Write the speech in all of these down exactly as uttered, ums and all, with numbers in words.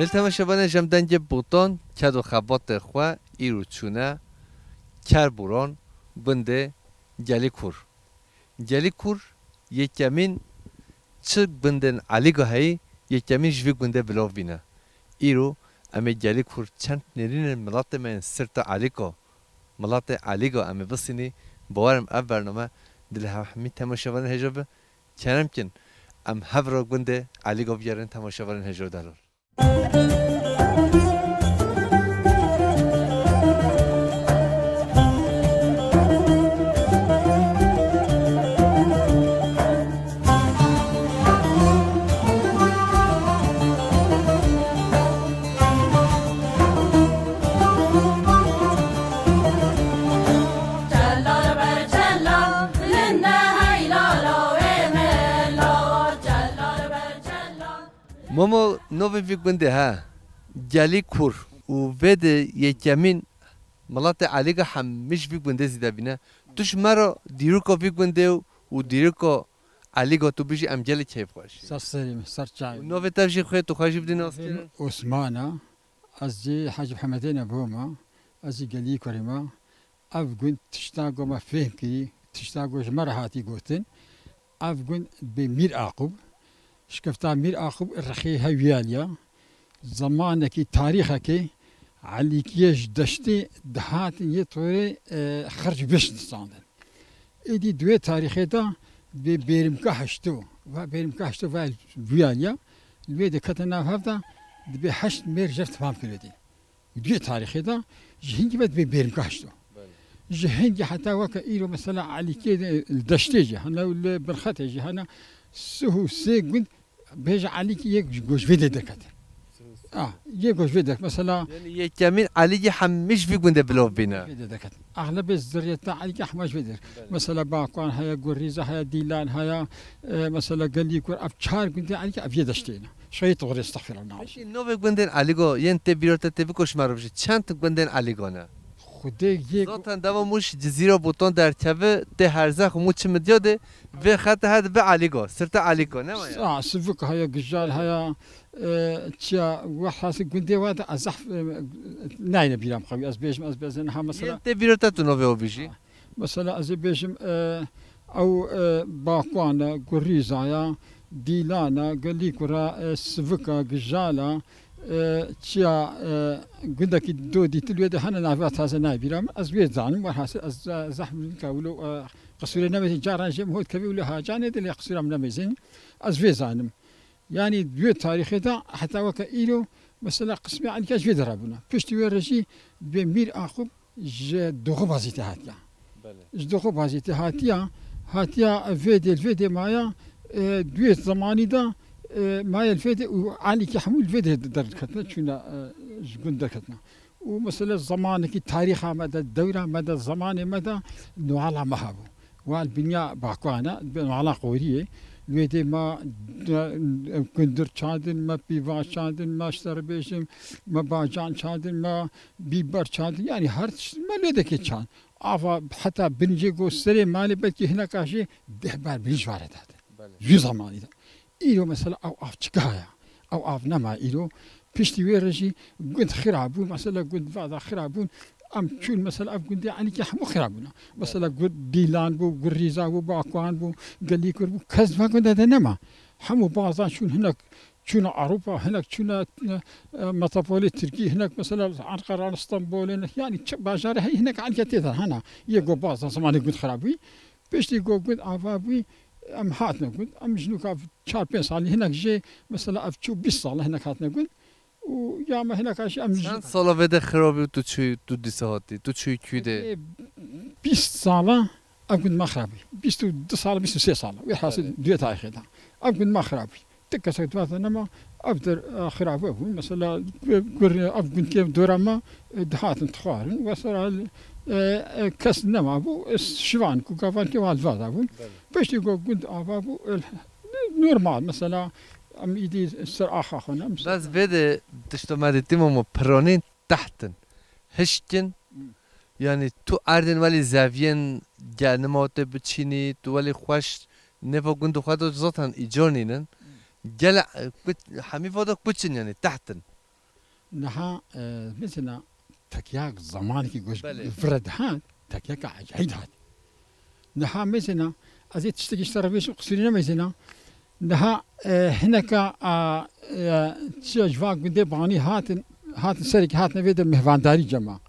Li temaşevanê jem dengê Botan ked û xebatê xwe îro çûne Kerboran gundê Gelîkur. Gelîkur yekemîn çi gundên Elîga heyî, yekemîn ji vî gundê bilov bîne. Îro em ê Gelîkur çend nêrînên miletê me yên Sirta Elîga, miletê Elîga em ê bisînî, bawerim ev bername dilê hemî temaşevanên hêja bi. Kerem kin, em hev re gundê Elîga bigerin temaşevanên hêja û delal. Momo, novê vî gundê he, Gelîkur û vê de yekemîn miletê Elîga hemî ji vî gundê zîde bîne. Tu ji me re dîroka vî gundê û dîroka Elîga tu bijî, em gelek keyfxweş in. Ser serê min, ser çavê min. Û novê te jî xwê tu xwe jî bidî naskirin. Osman e, ez jî Hecî Mihemedê ne bûme, ez jî Gelîkurê me. Ev gund tişta ku me fêm kirî, tişta ku ji me re hatî gotin, ev gund bê Mîr Aqûb, şikefta Mîr Aqûb rexê hev wî aliya. Zemanekî tarîxekê Elîkiyê ji deştê dihatin yê torê, e, xerc beş distandin. Êdî di wê tarîxê de dibê bêrimka heşto, va bêrimka heşto va wî aliya, li wê de kete nav hev de dibê heşt mêr jev temam kirê dî. Di wê tarîxê de ji hingî ve dibê bêrimka heşto. Belê. Ji hingî heta weke îro mesela Elîkê de, li deştê jî hene û li Birxetê jî hene sih û sê gund bêje Elîkê yek ji gojvê de derket. Ah, yê gojvê derket. Mesela Yani yekemîn Elîkê hemî ji vî gundê bilov bîne. Vê de derket. Axlebê zirriyeta Elîkê hema ji vê derket. Belê. Mesela Bakwan heye, Gurrîza heye, Dîlan heye, e, mesela Gelîkur, ev çar gundê Elîkê ev yê deştê ne. Şehîd Oxirê, estexfirullah. Peki novê gundên Elîgo yên tê bîra te tê biko ji me re bijî. Çend gundên Elîgo ne? Xwedê yê gu- Zaten deva Mûş Cizîra Botan derkeve tê Herzex û Mûş çi midya de vê xete he dibe Elîgo. Sirta Elîgo ne waya? Sa, Sivik heye, Gijal heye, e, çiya, wehasî gundê we de ez zehf, e, nayne bîra min qewî. Ez bêjim, ez bêjim, ha mesela. Yên tê bîra te tu novê o bijî? Mesela ez ê bêjim, e, ew, e, Bakwan e, Gurrîza ya, Dîlan e, Gelîkur e, e, Sivik e, Gijal e, e, çiya, e, gundekî do dîtil wê de hene navê taze nayê bîra min. Ez wê zanim, werhasil ez, e, zehf nika wilo, e, qisûrê nemêzin, caran jê min hot kevî wilo hacanê de lê qisûra min nemêzin. Ez vê zanim. Yanî di wê tarîxê de heta weke îro mesela qismê Elîka ji vê de rabûna. Piştî wê re jî dibê Mîr Aqûb ji Doxubazî tê hatiya. Belê. Ji Doxubazî tê hatiya, hatiya vê dê, vê dê maya, e, di wê zemanî de, e, maye li vê dê û Elîkê hemû li vê dê derketine, çûne, e, ji gund derketine. Û mesela zemanekî tarîxa me de, dewra me de, zemanê me de Noala me hebû. Wal binya Bakwan e, bi Noala Qoriyê. Wê dê me, e, kundir çandin, me pîva çandin, me şterbêjim, me bacan çandin, me bîber çandin. Yanî her tişt me lê dekê çand. Ava heta bincê go serê malê belkî hineka jî deh bar binc vare dadin. Belê. Jû zamanî de. Îro mesela ew av çika ya? Ew av nema îro. Piştî wê re jî gund xira bû. Mesela gund vada xira bûn. Em çûn mesela ev gundê Elîkê hemû xira bûne. Mesela gund Dîlan bû, Gurrîza bû, Bakwan bû, Gelîkur bû. Kes va gunda de nema. Hemû bazan çûn hinek çûne Ewropa, hinek çûne, e, metropolê Tirkî, hinek mesela Anqara, Stenbolê, yanî çi bajarê heyî hinek Elîkê tê de hene. Yê go bazan zemanê gund xira bûyî. Piştî go gund ava bûyî, em hatine gund. Em ji nûka çar pênc salî hinek jê, mesela ev çû bîst sal e hinek hatine gund. Û ya me hineka jî em ji Çend sala vê de xirabî û tu çûyî, tu dîsa hatî, tu çûyî kû de? Ê, bîst sala ev gund me xirabî. Bîst û du sala, bîst û sê sala. Wê hasil Evet. duye tarîxê de. Ev gund me xirabî. Ti kesek di vata nema, ev der, e, xirabî bû. Mesela, gur, ev gundkê dora me, e, dihatin dixwarin. Wesera, e, e, kes nema bû, e, şivan ku gavan kê wal vada bûn. Belê. Piştî ku gund ava bû, e, normal. Mesela, em îdî ser axa xwe ne, mesela. Bes vê de tişta me dîtî, Momo, piranîn teht in. Hişk in. Hmm. Yanî tu erdên welî zeviyên gel nima tê biçînî, tu welî xweş nêva gund û xwe de zaten îcar nînin. Hmm. Gel, e, kuç, hemî va de kuç in, yanî teht in. Niha, e, mesela, tekyak zamanekî goş Belê. vire dihat, tekyaka ecayî dihat. Niha mesela, ez ê tiştekî ji te re bêjim, qisûrî ne mesela. Niha, e, hineka, a, e, çi ji van gundê banî hatin, hatin serekî hatine vê de mehvandarî cema.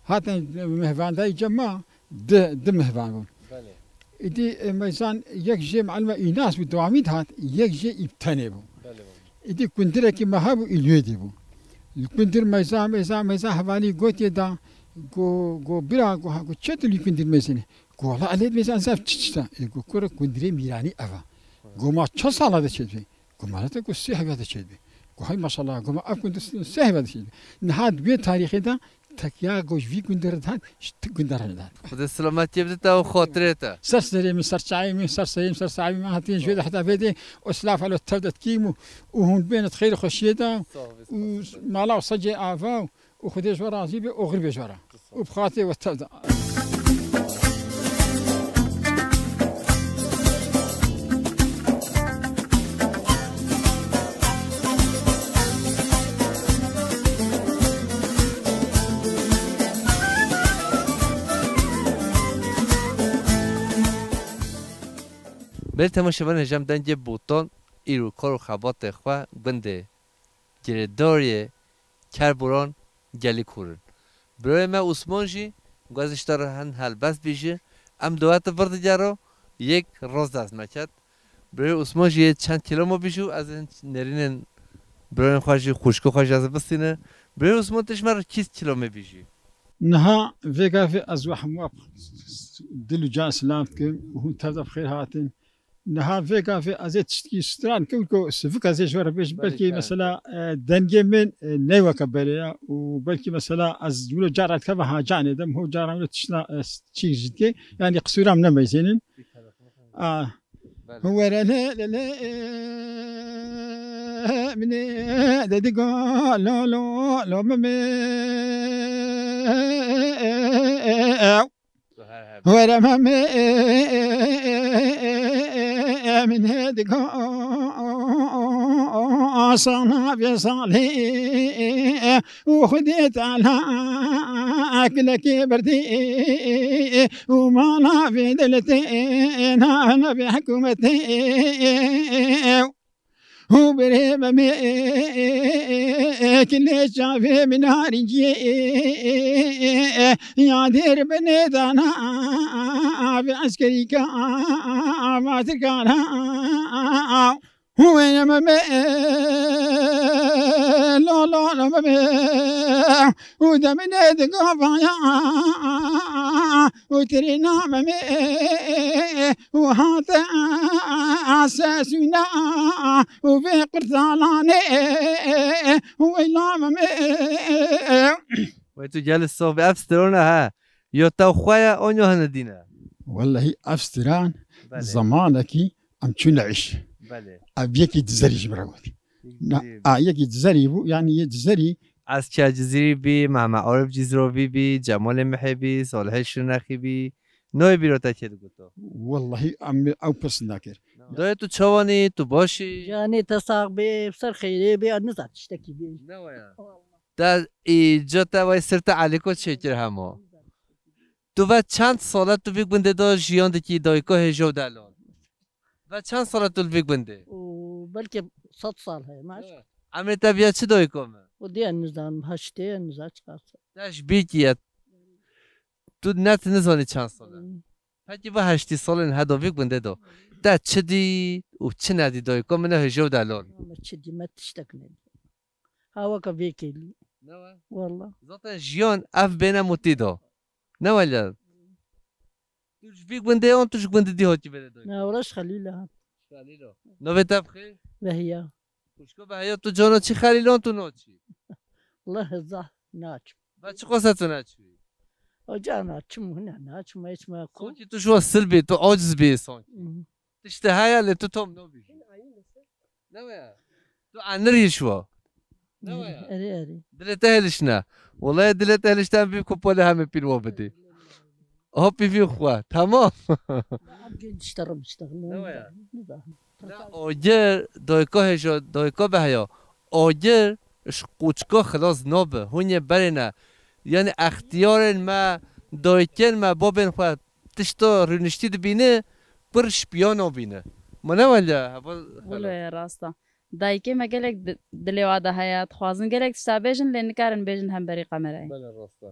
Hatin mehvandarî cema, di, di mehvan bûn. Belê. Îdî, e, meyzan yek jê malime Înas bû, dewamî dihat, yek jê î tenê bû. Belê baba. Îdî kundirekî me hebû, î lê dî bû. Li kundir meyza, meyza, meyza hevalî gotiye da, go, go bira, go, go çi tu li kundir meyzanî? Go wala elê meyzan zaf çi çi ta. E, go kure kundirê mîranî ev a. Go ma çend sala de çêdibî? Go ma te go sê heyva de çêdibî. Go hay maşallah, go ma ev kundir sê heyva de çêdibî. Niha di wê tarîxê de tekya go ji vî kundir de hat, ji ti kundir de hat. Xwedê selametiyê bide te û xatirê te. Ser serê min, ser çayê min, ser serê min, ser çayê min, hatiye ji vê de heta vê de, û silav elo tev de dikîm û, û hûn bêne di xêr û xweşiyê de, Sağ ol, û sağ ol. mala û secê ava û, û Xwedê ji we razî be, oxir be ji we re. Û bi xatirê we tev de. Belê temaşevanên hêja me, dengê Botan îro kar û xebatê xwe gundê girêdayê Kerboran Gelîkur in. Birayê me Osman jî, ku ez ji te re hin helbest bêjim, em dawetê vir digere, yek rast dest me ket. Birayê Osman jî yê çend kîloma bêjî û ez hin nêrînên birayên xwe jî, xwişkê xwe jî ez ê bistînim. Birayê Osman, tu ji me re çend kîlomê bêjî? Niha vê gavê ez we hemû dil û can silav dikim û hûn tev de bi xêr hatin. Niha vê gavê ez ê tiştkî stran kim ku sivik ez ê ji we re bêjim, Belê, belkî kerem. mesela, e, dengê min, e, ne weke berê ya û belkî mesela ez wilo cara dikeve ha canê de, ho cara wilo tiştna, e, çîk jî dike. Yani qisûra min nemeyzênin. A, Belê. Were le, le, le, e, min ê de digo, lo, lo, lo, me, me, e, e, e. Were me, me, e, e, e, e, min ê digo, sana vê salê, e, e, û Xwedê Teala kilekê birdê, û mala vê dewletê, navê hikûmetê, û birê me mê, kilê çavê min harînciyê, ya dêr binê dana, vê eskerîka, vatirkana. Wê me me, lo, lo, lo, me me, û demine di gavaya, û tirîna me me, û hate sesûna, û vê qirtalanê, û weyla me me. Wey tu gelê sof, ev strona ha. Yo te xwe ya, on yo hene dîne. Wellehî ev stran Belê. zamanekî em çûne îş. Belê. Ev yekî dizerî ji min re got. Na, Yekî a, yekî dizerî bû, yani yê dizerî. Esker Cizîrî bî, Mehmet Arif Cizrovî bî, Cemalê Mihê bî, Salihê Şirnexî bî. Noyê bîro te çê digoto? Wellehî em ew pirs nakir. Dayê tu çawanî, tu başî? Canê te sax bê, ser xeyrê bê, nizan tiştekî bê. Ne waya? Welleh. Te îca te vay sirta Elîko çêkir hema. Tu ve çend sal e tu vî gundê de jiyan dikî, dayika hêja û delal? Ve çend sal e tu li vî gundê? Û belkî sed sal heye, maş. Evet. Emrê te viya çi dayika me? Û diye nizanim, heştê niza çiqas. Te ji bîr kî ye. Tu net nizanî çend sal e. Hmm. Pekî ve heştî salên heda vî gundê de. Te çi dî û çi nedî dayika min e hêja û delal? Ama çi dî, me tiştek nedî. Ha weke vê kêlî. Ne we? Walla. Zaten jiyan ev bêne mutî da. Ne wele? Tu ji vî gundê an, tu ji gundê dî hatî vê de dayî? Ne, wala ji Xelîl e. Xelîl o. Navê te bi xêr? Behiya. Xwişko Behiya, tu cana çi Xelîl an, tu naçî? Allah zah naçim. Ve çi qasa tu naçî? O cana çim hune naçim, hiç me ku. Sankî tu ji wan sil bî, tu aciz bî sankî. Mhm. Tiştê heye lê tu tom nabî. Ne waya? Tu enir yî şiwa. Ne waya? Erê, erê. Dilê te hêlişne. Welaye dilê te hêlişte em vî kopolê hemê pîr wa bidî. Hopî vî xwe. Tamam. Em gên dişterim işte. Ne waya? Ne da. Ne, agir, dayka hêja, dayka Behiya. Agir Ji qoçika xilas nabe. Hûn yê berê ne. Yani extiyarên me, dayikên me, babên xwe tişta rûniştî dibîne, pir şipiya nabîne. Ma ne wele heval Wilo xelat. Ye rast e. Dayikê me gelek di-, dilê wa de heye. Dixwazin gelek tişta bêjin, lê nikarin bêjin hemberî kamerayê. Bele rast e.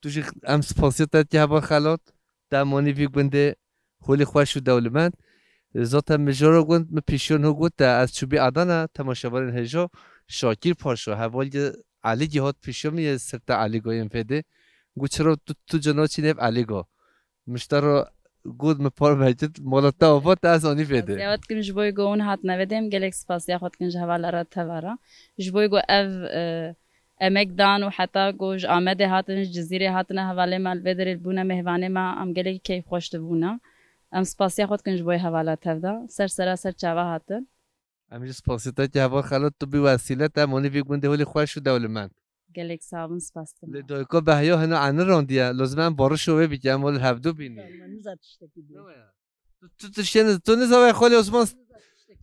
Tu jî em spasiya te dike heval xelat. Te em anî vî gundê holî xweş û dewlemend. Zaten min jaro gund, min pîşiyon ho got te ez çûbî Adana, temaşevanên hêja Şakîr Paşa, hevalgî Elîgî hat pîşiya min yê sirta Elîgo yên vêdê. Got çira tu, tu cana çî nêv Elîgo. Min ji te re got min par vekit, mala te ava te ez anî vêdê. Spasiya xwe dikim ji bo ku hûn hatine vêdê, em gelek spasiya xwe dikin ji hevala re teva re. Ji bo ku ev, e, emek dan û heta ku ji Amedê hatin, ji Cizîrê hatine hevalê me li vê derê bûne mêvanê me, em gelekî keyfxweş dibûne. Em spasiya xwe dikin ji bo hevala tev de. Ser sera ser çava hatin. Em jî spasiya te dike heval xelat, tu bî wesîle te em anî vî gundê holî xweş û dewlemend. Gelek sax bin, spas dikim. Lê dayika Behya hina eni randiye, lazim em barişo wê bike, em wê li hevdu bînî. Nizam tiştekî bî. Ne waya? Tu, tu tiştê niz-, tu niza wê xalê Osman s-,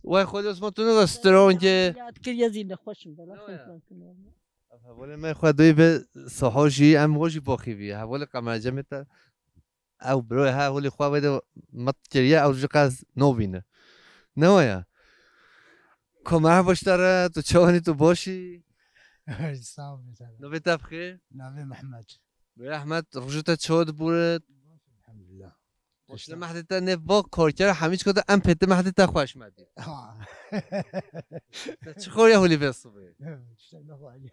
wê xalê Osman tu niza strongê. Yad kir yezî nexweş im, bela Ne waya? xwe Ev hevalê me xwe doyê ve saha jî em ho jî baxî vî. Hevalê Qemer Cemê te ew biro he holê xwe vê de mat kiriye, ew ji qez nobîne. Ne waya? Ko merhaba ji te re, tu çawanî, tu başî? Sağ ol, bir tane. Navê te bi xêr? Navê Mehmet. Bi rehmet, rojê te çawa dibûre? Elhamdülillah. Başla mehdê te nê va karker hemî çika te em pêtê mehdê te xweş me dî. Ha. Te çi xoriya holî vê sibê?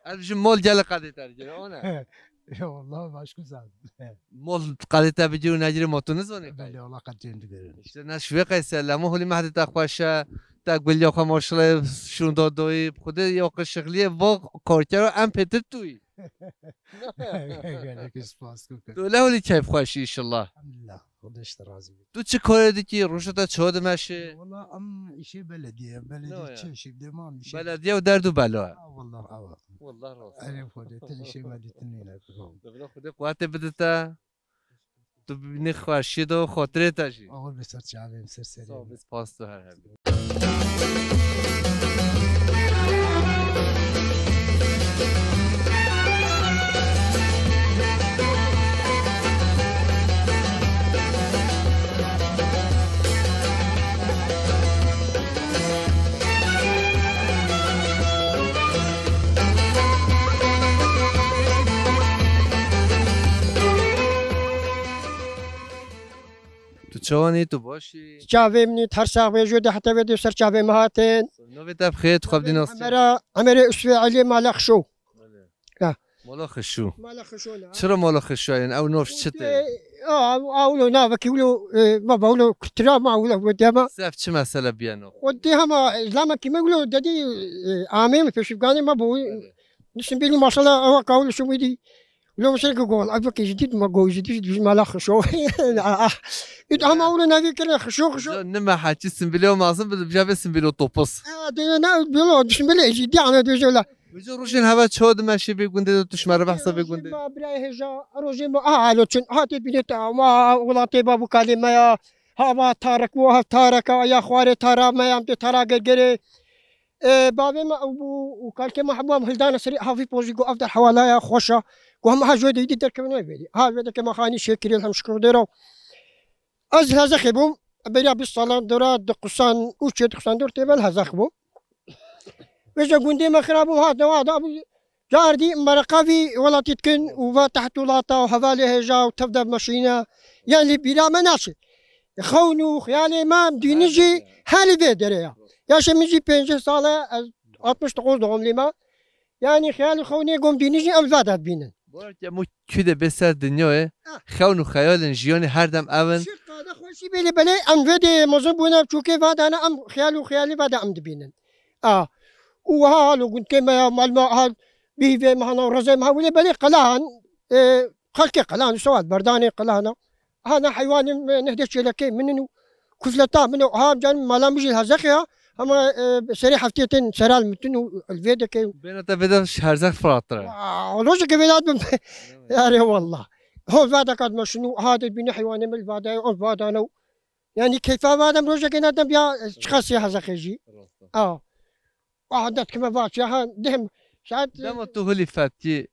Ev ji mal gele qedê te digire, o ne? Ya wallah baş kuzan. Mal qedê te bigir û negirê ma tu nizanî qey? Belê, wallah qedê digirin. İşte ne şivê qey sellema holî mehdê te xweş e. Te guliya xwe maşallah şûnda doyî. Xwedê ya qişixliyê va karkera em pêtir tuyî. Gelek spas, kûke. Tu lewlî keyf xweş î, inşallah. Elhamdülillah. Xwedê ji te razî bî. Tu çi karê dikî? Roja te çawa dimeşê? Wala em îşê belediye, belediye Ne ya? çi işi, dema em işê Belediye û derd û bela. Ha, wallah, awa. Wallah rast. Erê Xwedê, te işê me dîtin nîne. Devla Xwedê quwetê bide te. Tu bînî xweşiyê de û xatirê te jî. Awir bi ser çavê, ser serê. Sağ ol, spas tu her hebî. Tu çawanî, tu başî? Çavê min î, her sax bê, jû de heta vê de ser çavê me hatin. Navê te bi xêr, tu xwe bidî nas. Emera, Emerê Usvê Elî Mala Xişo. Belê. Ha. Mala Xişo. Mala Xişo ne? Çira Mala Xişo yên? Ew nav çi tê? Ê, a, a, wilo navekî wilo, e, baba wilo kutira ma wilo wediya ma. Sef çi mesele biye nav? Wediya ma, lamekî me wilo dedî, e, amê me pêşîvganê ma bû. Belê. Nisin bînî maşallah ewa ka wilo şumîdî. Lo mesela ki gol, abi ki jidî ma gol jidî jidî Mala Xişo. Ah, ah. Û ama wilo navî kire Xişo, Xişo. Nime haçî simbilê o mazin bi, bi javê simbilê o topuz. Aa, de ne, bilo, simbilê jidî ana de jola. Vêca rojên heva çawa dimeşê vê gundê de, tu ji me re behsa vê gundê? Ma birayê hêja, rojê ma, aha, alo çin, ha tê bînê te, ma welatê babu kalê me ya, ha va Tarek bu, ha Tarek ya xwarê Tara me ya, em tê Tara gergerê. E, bavê me ew bû û kalkê me hemû em hildane serê havî pozî, got ev der hewala ya xweş a. Got hema ha ji wê de îdî derkevin wê vêrî. Ha ji wê de ke me xanî şêkirê hem şikir dêra. Ez li Hezexê bûm. Beriya bîst salan dora di qusan û çê di qusan dor têvel Hezex bû. Vêca gundê me xirab bû, hat newa da bû. Car dî mereqa vî welatî dikin û va teht welata û hevalê hêja û tev de meşîne. Yan lê bîra me naçe. Xewn û xiyalê me em dînin jî her li vê derê ya. Yaşê min jî pêncî sal e, ez altmış dokuz doğumluyum ha. Yani xiyal û xewnê gom dînin jî em va de dibînin. Barak ya mû kû de bê ser dinyayê, Ha. xewn û xeyalên jiyanê her dem ev in. Çi qada xweşî bê lê belê em vê dê mezin bûne, çûkê va dane em xiyal û xiyalî va de em dibînin. A. Û ha halo gundkê me ya, mal me ha, bîvê me hana, rezê me ha, wile belê qelahan, e, xelkê qelahan, sewat berdanê qelahana. Ha ne heywanê me, nehdê çêlekê min in û kufleta min û ha can mala min jî Hezex ya. Ama, e, serê heftê tên seral mitin û vê deke. Bêne te vê de ji Herzek firattir e. Aa, rojeke vê de bim. Yarê wallah. Ho va de kat meşin û ha de bîne heywanê min va de, o va de ne. Yani keyfa va de rojeke ne de ya, e, çiqas ya Hezexê jî. Rast e. Aa. Aha, dest kime va çi, ha, dehm, Saet Dema tu hilî fetkî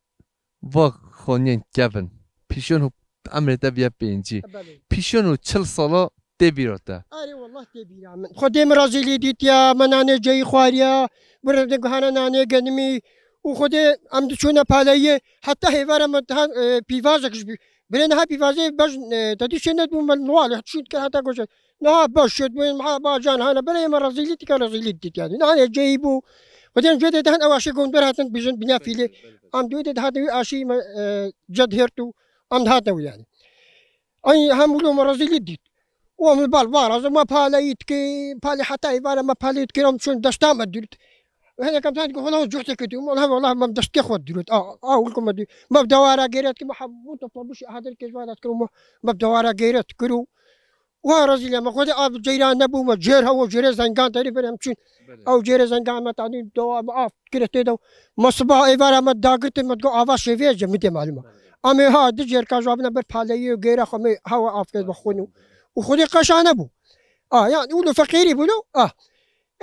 va xoniyên kevin. Pîşon û emrê te biye pêncî. Belê. Pîşon û çil sala tê bîra te. Erê wallah tê bîra min. Xwedê min rezîlî dîtiya, me nanê ceyî xwariya, birê de guhana nanê genimî. Û xwedê em diçûne paleyê, heta hêvara me dihan, e, pîvazek ji bî. Birê niha pîvazê bej, e, te dî şê nedibû me newale, şût kir heta goşe. Niha baş şût bû, niha ba can hane, birê me rezîlî dike, rezîlî dît yani. Nanê ceyî bû. Xwedê em cê de dihan ew aşê gondor hatin bijin bîna fîlê. Em dû de dihatin wî aşî me, e, ced hêrt û em dihatin wî yani. Ay hem wilo me rezîlî dît. Û em li bal baraz me paleyî dikê, palê heta êvara me paleyî dikê, em çûn desta me dûrt. Hinek em tan dikê, wela cuhtê kê dû, wela, wela me destê xwe dûrt. A, a, wilo me dû. Me dewara gêret ki me hemû topla bişî hadir kê ji vana dikir û me, me dewara gêret kir û wa rezîl me xwedê av ceyran nebû me, cêr hewo, cêrê zengan terî ber em çûn. Belê. Ew cêrê zengan me tanî dewa me av kire tê de. Me siba êvara me dagirtê me digo ava şêvê ce mi tê malûm e. Belê. Em ê ha di cêrka ji wa bine ber paleyê û gêra xwe me hewa av kir be xwin û. Û xwedê qeşa nebû. A, yani û li feqîrî bû lo. A.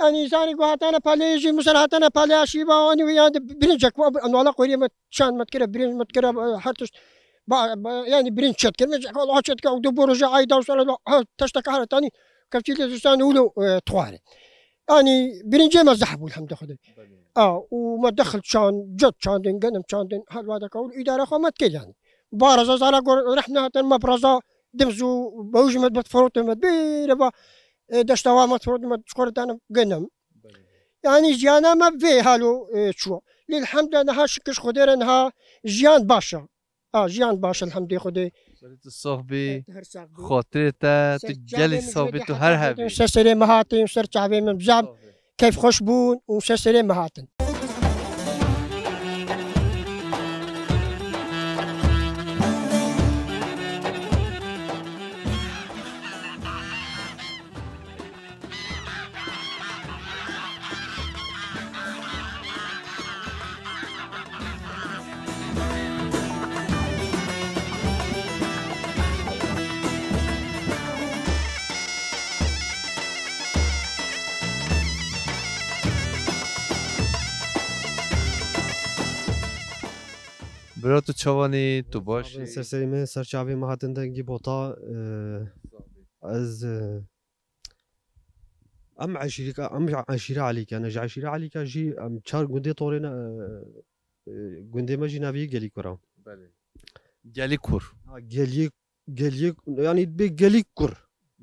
Yani insanî ku hatane paleyê jî, misal hatane paleya şîva, anî wî yani birincek wa, anwala qoriyê me çand me dikire, birinc me dikire, her tişt. Ba, ba, yani birinc çet kir, me Allah çet kir, û du boro jî ayda û sala, ha, teşteka her tanî, kevçî lê zistan û lo, e, tuware. Yani birincê me zehf bû, elhamdülillah Xwedê. Belê. A, û me dexil çand, cot çandin, genim çandin, her vadeka û îdare xwe me dikir yani. Baraza zara gor, rehne hatin me biraza, dimz û bawij me bit, forotê me bêre ba, e, deşta wa me forotê me çiqor dane genim. Belê. Yani jiyana me vê halo, e, çû. Lê elhamdülillah niha şikir Xwedê re niha jiyan baş e. A, jiyan baş e, elhamdülillah Xwedê. Berê tu sox bî, Evet, her sax bî. Xotirê te, tu Ser gelî çavê min sox bî, Xwedê tu her heta hebî. Ser serê me hatin, ser çavê min bizam Sox bî. Keyf xweş bûn û ser serê me hatin. Bira, tu çawanî, tu baş î? Ser serê me, ser çavê me hatin dengî bota, e, ez, e, Em eşîrika, em eşîra Elîka ne, ji eşîra Elîka jî em çar gundê torê ne, e, e, gundê me jî navî Gelîkur e. Belê. Gelîkur. Ha, Gelî, Gelî, yani bê Gelîkur.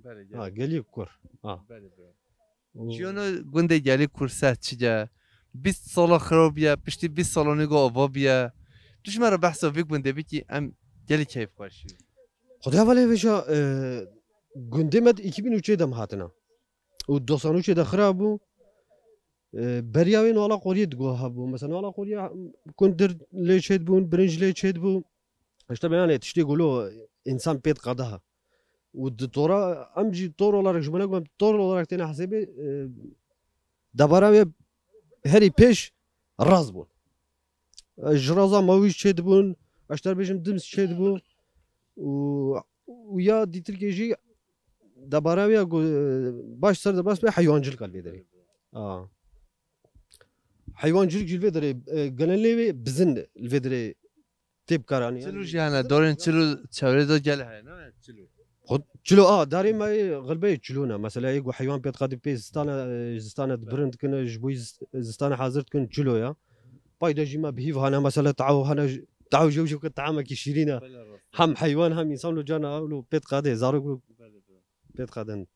Belê, Ha, Gelîkur. Gelîkur. Ha. Belê, belê. Û Çiyano gundê Gelîkur ser çi ye? Bîst sala xirab ye, piştî bîst salanî go ava biye. Tu ji me re behsa vî gundê bikî, em gelî keyfxweş bî. Xwedê hevalê veja, e, gundê me di iki bin û çê de em hatine. Û doxsan û çê de xira bû. E, beriya wê nala qoriyê digo hebû. Mesela nala qoriyê kundir lê çêdibûn, birinc lê çêdibû. Îşte beyanê tiştê golo însan pê diqede ha. Û di tora, em jî tor olarak ji me ne got, tor olarak têne hesêbê, e, debara wê herî pêş raz bûn. E, ji raza mawî çêdibûn, ez te bêjim dims çêdibû. Û, û ya dîtirkê jî debara wê ya ku, e, baş ser de bas be heywancilka li vê derê. A. Heywancilk jî li vê derê, e, gelen lê wê bizin li vê derê tê bikaranî. Çilo jî hene, dorên çilo çevrê de gel heye, ne? Çilo. Xwe çilo, a, darê me yê xilbeyê çilo ne. Mesela yê ku heywan pê diqedî pê zistana, e, zistana dibirin dikin, ji bo zist-, zistana hazir dikin çilo ya. Payda jî me bi hîv hane, mesela taw hane, taw jew jew ke tamekî şîrîn e. Belê rast. Hem heywan hem însan lo cana lo pê diqedê, zarok lo Belê, belê. pê diqedin.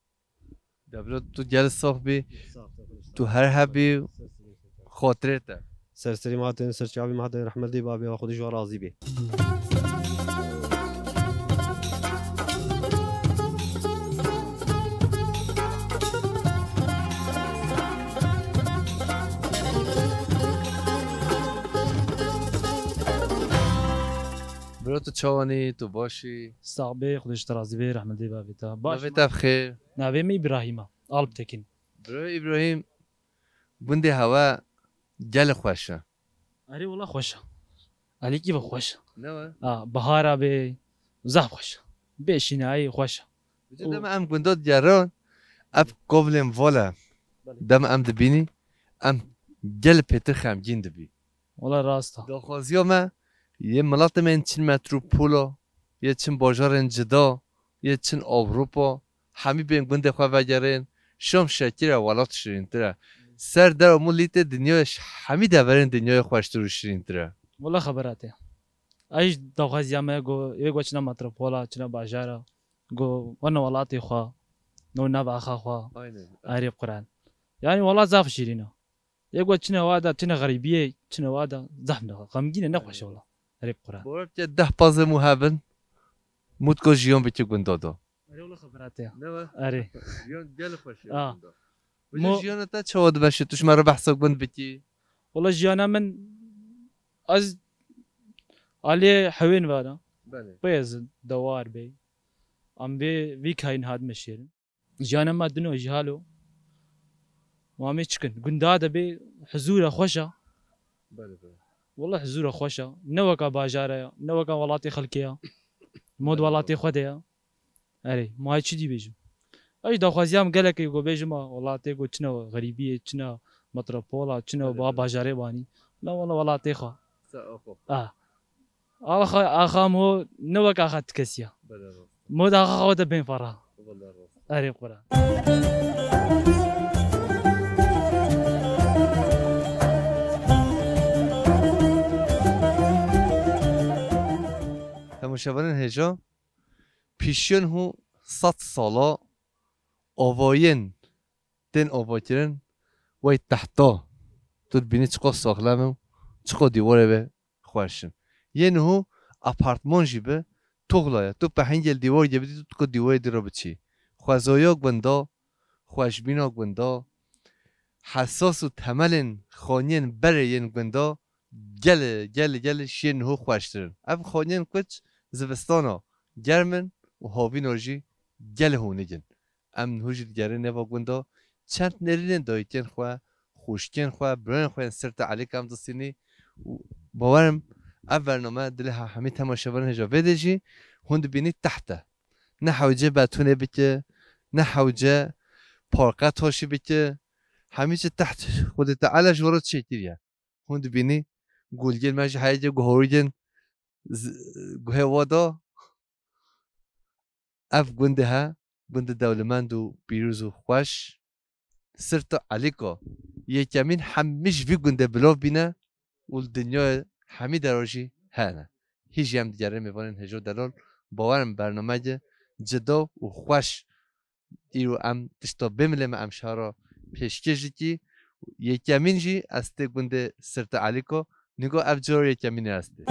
Deblo, tu gel sox bî, Sağ ol, sağ ol. tu her hebî, xotirê te. Ser serî me hatin, ser çavî me hatin, rehmet dê babê, Xwedê ji we razî bê. Bro, tu çawanî, tu başî? Sax bê, Xwedê ji te razî bê, rehmet dê babê te. Baş Navê me. te bi xêr? Navê me Îbrahîm e, Alptekin. Bro Îbrahîm, gundê hewe gelê xweş e. Erê wela xweş e. Alîkî ve xweş e. Ne we? Ha, bihara bê, zaf xweş e. Bê şînayî xweş e. Vêca Û- dema em gunda digerin, ev kovlên vala. Belê. Dema em dibînî, em gel pêtir xemgîn dibî. Wala rast e. Daxwaziya me, yê miletê me yên çin metropola, yê çin bajarên cida, yê çin Ewropa, hemî bên gundê xwe vegerên, şam şekir e, welat şirîntir e. Ser der û milîtê dinyayê ş-, hemî deverên dinyayê xweştir û şirîntir e. Wala xebera te. Ez jî daxwaziya me go, yê go çina metropola, çina bajara, go wena welatê xwe, no nav axa xwe. Aynen. Erê Quran. Yani wala zaf şirîn e. Yê go çine wa da, çine xerîbiyê, çine wa da, zehf ne, xemgîn e, nexweş e wala. Erê Quran. Bora bike deh pazê mû hebin, mutko jiyan bike gunda da. Erê wala xebera te ya. Ne we? Erê. Jiyan gelek xweş e gunda. Mo- Jiyana te çawa dimeşe? Tu ji me re behsa gund bikî. Wala jiyana min, ez alê hewên ve de. Belê. Pê ez dewar bey. Em vê, vî kayîn hat meşêrin. Jiyana me dino jî halo. Ma em ê çi kin? Gunda de bê huzûr e, xweş e. Belê, belê. Wela huzûr e, xweş e. Ne weka bajara ya, ne weka welatê xelkê ya. Mod Belê, welatê belê. Xwe de ya. Erê, ma çi dî bêjim? Ez daxwaziya min gelek e, ku bêjim a welatê ku çina xerîbiyê, çina metropola, çina Belê, ba belê. Bajarê banî. La wela welatê xwe. Sa oxo. Ah. Axa, axa mo ne wek axa ti kesiya. Belê rast. Mo da axa xwe de bên fara. Wala rast. Erê Quran. Temaşevanên hêja, pişiyan hû sed sala avayên tên avakirin wey tehta. Tu dibînî çiqas saxlem e û çiqas dîwarê ve xweş in. Yê niho apartman jî bi toxla ye. Tu pehingê li dîwar ge bidî, tu dîwarê dî re biçî. Xwezaya gunda, xweşbîna gunda, hesas û temelên xaniyên berê yên gunda gelê, gelê, gelê şiyên niho xweştir in. Ev xaniyên kuç zivistana germ in û havîna jî gelê hûnik in. Em niho jî digerin nêva gunda çend nêrînên dayikên xwe, xwişkên xwe, birayên xwe yên Sirta Elî kem disînî û bawerim ev bername dilê he-, hemî temaşevanên hêja vê de jî hûn dibînî teht e. Ne hewce betûnê bike, ne hewce parqet hoşî bike. Hemî çi teht Xwedê Teala ji we re çêkiriye. Hûn dibînî gulgên me jî heyekê guhorîgên z-, guhê we da. Ev gundê he, gundê dewlemend û pîroz û xweş. Sirta Elîko, yekemîn hemî ji vî gundê bilov bîne û li dinyayê hemî dera jî hene. Hî jî em digerin mêvanên hêja delal, bawerim bernameyeke cida û xweş. Îro em tişta bêmilê me em şara pêşkêş dikî. Yekemîn jî ez tê gundê Sirta Elîko. Nîgo ev cara yekemînê ez tê.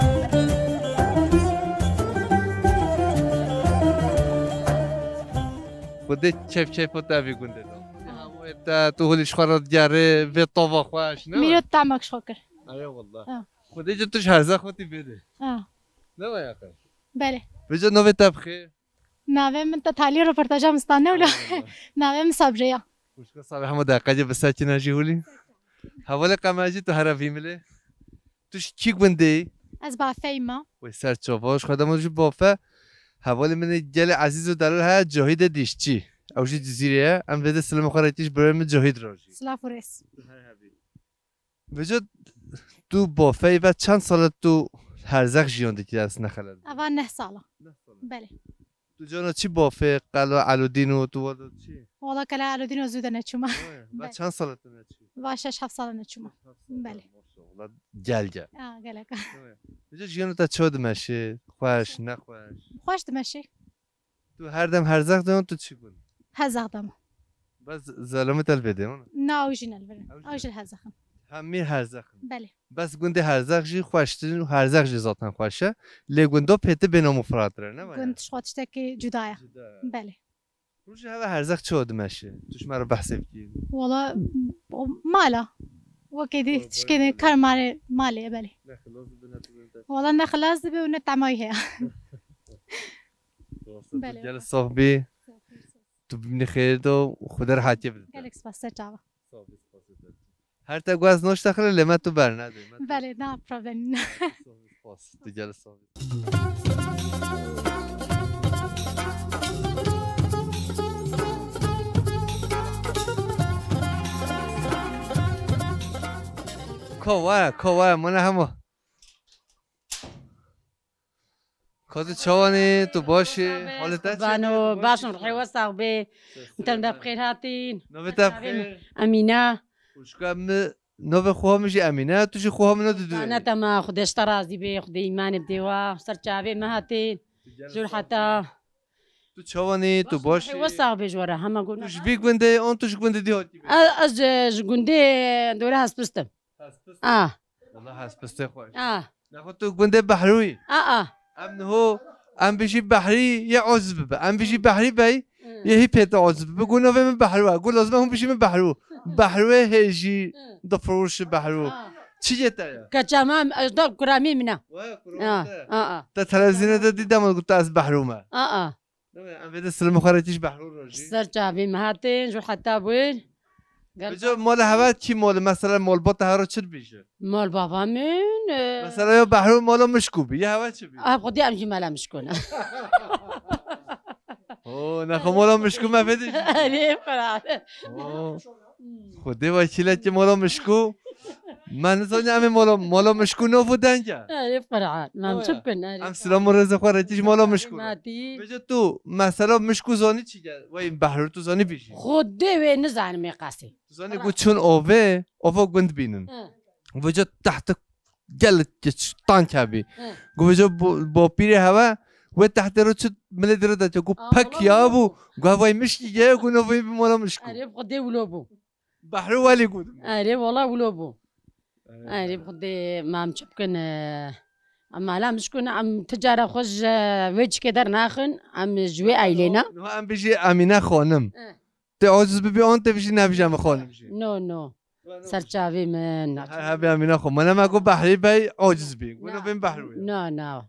Xwedê keyf keyfa te vî gundê da. Hewê te, tu holî ji xwe re digerê, vê tava xweş, ne? Mîro temek ji xwe kir. Erê wallah. Ha. Xwedê ji tu ji herza xwe tî bêdê. Ha. Ne we yaqe? Belê. Vêca navê te bi xêr? Navê min te talî roportaja min stane wilo. Eyvallah. Navê min Sabriye ya. Xwişka Sabriye hema deqekê bi sekine jî hûlî. Hevalê qemecî tu here vî milê. Tu ji kî gundê yî? Ez Bafeyî me. Wê ser çava, ji xwe dema jî Bafe. Hevalê min ê gelê ezîz û delal heye, Cahîdê Dîşçî. Ew jî Cizîrê ye. Em vê de silamê xwe re tî ji birayê min Cahîd re jî. Silav û rêz. Tu her hebî. Vêca tu Bafeyî ve çend sal e tu herzex jiyan dikî ez nexelez bim? Eva neh sal e. Neh sal e. Belê. Tu cana çi Bafê, Qela Elûdîn û tu wada çi? Wala Qela Elûdîn û zû de neçûme. Oye, ve Belê. Çend sal e tu neçî? Va şeş heft sal e neçûme. Şeş heft sal e, Belê. Maşallah, gel gel. Ha, gelek. Oye. Vêca jiyana te çawa dimeşê? Xweş, nexweş? Xweş dimeşê. Tu her dem herzex de tu çi gund? Herzex de me. Bes zelamê te li vê de, ana? Na, ew jî ne li vir in. Ew jî Ew jî li herzex in. Hemî herzex in. Belê. Bes gundê herzex jî xweştir in û herzex jî zaten xweş e. Lê gunda pê ti bêna mufratir e, ne waya? Gund ji xwe tiştekî cuda ye. Cuda ye. Belê. Rojê heve herzex çawa dimeşe? Tu ji me re behsê bikî. Wala, o, mala. Wekê dî, Wala, tişkê dî, wala. Kar malê, malê ye, belê. Ne xilas dibe, ne tu ne te. Wala ne xilas dibe û ne temayî heye. Rast e, tu Belê. Gel saf bî. Saf bî, saf. Tu bimînî xêr de û Xwedê rehetiyê bide. Gelek spas, ser çava. Saf bî, spas û te. Her te guez noş te xile lê me tu bernedê. Me tu Belê, na problem. Saf bî, spas. Tu gel saf bî. Ko were, ko were, mane hemo. Ko tu çawanî, tu başî, halê te çi? Bano, başim, rihê we sax bê. Te de bi xêr hatin. Navê te bi xêr? Emîne. Xwişka min, navê xweha min jî Emîne, tu jî xweha min ne didu. Ne tema, Xwedê ji te razî bê, Xwedê îmanê bidê we, ser çavê me hatin. Jûr heta. Tu çawanî, tu başî? Rihê we sax bê ji we re, hema got. Tu ji vî gundê, an tu ji gundê dî hatî bê? Ez, ez ji, ji gundê dore Hespist im. Hespist? Ah. Wala Hespistê xweş. Ah. Nexwe tu gundê Behrû yî? Ah, ah. Em niho, em bijî Behrî yê aciz bibe. Em bijî Behrî bey, yê hî pê te aciz bibe. Got navê min Behrû e. Got lazim e hûn bijî min Behrû. Behrûyê hêjî, difirûşî Behrû. Ah. Çi yê te ye? Keça me, ez da kuramî min e. Wê, kuramî te. Ah, ah. Te televîzyonê de dî dema got ez Behrû me. Ah, ah. Em vê de silim xwe re tîj Behrû rojî. Ser çavê me hatin, jû heta bûn. Gel. Bico mala hevat kî mol, mesela mol bota hero çi dibêje? Mol bava min, e, mesela yo Behrû mala mişkû bi, ya hevat çi bi? Ah, Xwedê em jî mala mişkû ne. Oo, nexwe mala mişkû me vê de jî. Erê, Qur'an. Oo. Xwedê wekîlekî mala mişkû. Me nizanî em ê mala, mala mişkû nov û deng e. Erê, Qur'an. Em çi bikin, erê. Em silam û rêzê xwe re tîj mala mişkû re. Matî. Vêca tu mesela mişkû zanî çi ye? Wey Behrû tu zanî bijî. Xwedê wê nizanim ê qasî. Tu zanî ku çûn ovê, ova gund bînin. Hı. Vêca tehte gelek geç tank hebî. Hı. Gu vêca bo-, bopîrê hewe, wê tehtê ro çi milê dire de ku pek ya bû. Gu hevay mişkî ye, gu navê bi mala mişkû. Erê, bi Xwedê wilo bû. Behrû welî got. Erê, wala wilo bû. Erê, bi Xwedê, ma em çi bikin, e, em mala mişkû ne, em ti cara xwe ji wê çikê dernaxin, em ji wê eylê ne. Niha em bijî Emîne xanim. Eh. Tê aciz bibî an tê bijî nebijî em xanim jî. No, no. Ser çavê min. Her hebî Emîne xwe. Mene me got Behrî bey aciz bî. Got no, bin Behrû ye. No, no.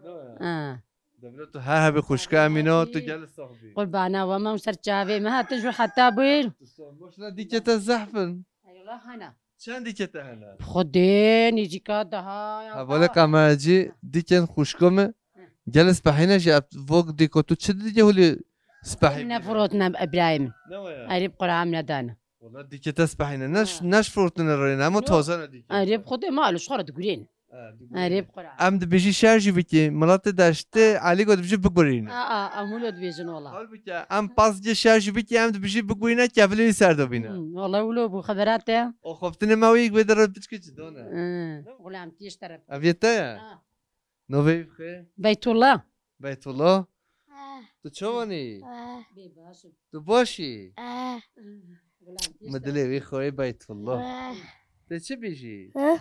No ya. Ha. Devre tu her hebî xwişka Emîne tu gel sax bî. Qurbana we me ser çavê me hatin jû heta bûn. Tu sax boşuna dîkê te zehf in. Eyvallah hana. Çend dîkê te hene? Xwedê nêzîka daha ya. Hevalê qemercî dîkên xwişka me. Gel spehîne jî vok dîko tu çi didî holî spehî? Ne firotine Îbrahîm. Ne waya? Erê bi Qur'an nedane. Wala dîkê te spehîne. Neş, neş firotine reyne, ama taze ne dîkê. Erê bi Xwedê ma li xwe re digurên. Ha, digurên. Erê bi Qur'an. Em dibêjî şer jî bikî. Miletê deştê Elî got dibêjî bigurîne. A, a, em wilo dibêjin wala. Halbûkî em pas cê şer jî bikî, em dibêjî bigurîne, kevilê wî ser de bîne. Hmm, wala wilo bû xebera te. O xoftinê me wî wê de re piçkê çi done. Hmm, xulam tîş teref. Ev yê te ye? Ha. Navê wî bixê? Beytullah. Beytullah? Eh. Tu çawanî? Eh. Bê baş im. Tu baş î? Eh. Min dilê wî xweyê Beytullah. Eh. Tê çi bijî? Eh.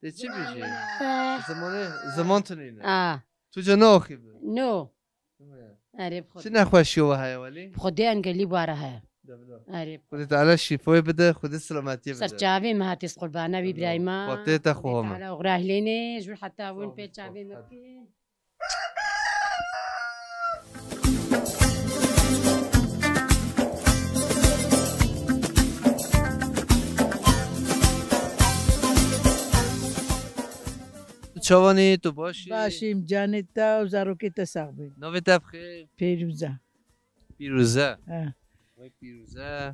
Tê çi bijî? Eh. Zimanê, ziman tu nîne. Ah. Tu ca naaxî bi? No. Erê bi Xwedê. Çi nexweşiyo we heye welî? Bi Xwedê engelî ware heye. Devlo. Erê bi Xwedê. Xwedê Teala şîfoyê bide, Xwedê selametiyê bide. Ser çavê me hatî qurbana wî birayma. Xwedê te xwe me. Teala oxra hilênê, jû heta win pê çavê me bikin. Çawanî, tu baş î? Baş im, canê te û zarokê te sax bin. Navê te bi xêr? Pîrûze. Pîrûze. He. Vay Pîrûze.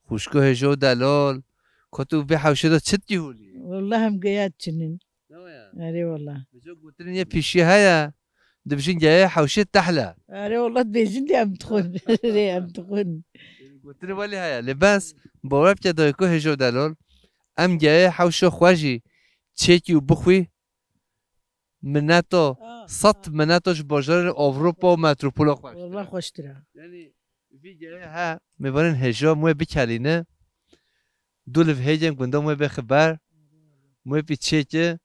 Xwişko hêjo delal. Ko tu vê hewşê de çi dikî holî? Wallah em geya çinin. Ne waya? Erê wallah. Bico gotinên yê pîşî heye. Dibijin geyê hewşê tehle. Erê wallah dibêjin dê em dixwin. Erê em dixwin. Gotinê welî heye. Lê bes, bawer bike dayiko hêjo delal. Em geyê hewşo xwe jî çêkî û bixwî. Mineto, ah, sed mineto ji bajarên Ewropa û metropola xweştir e. Wallah xweştir e. Yanî vî gehê he mêvanên hêja mûyê bikelîne. Du liv hêgên gunda mûyê bêxe ber. Mûyê pî çêke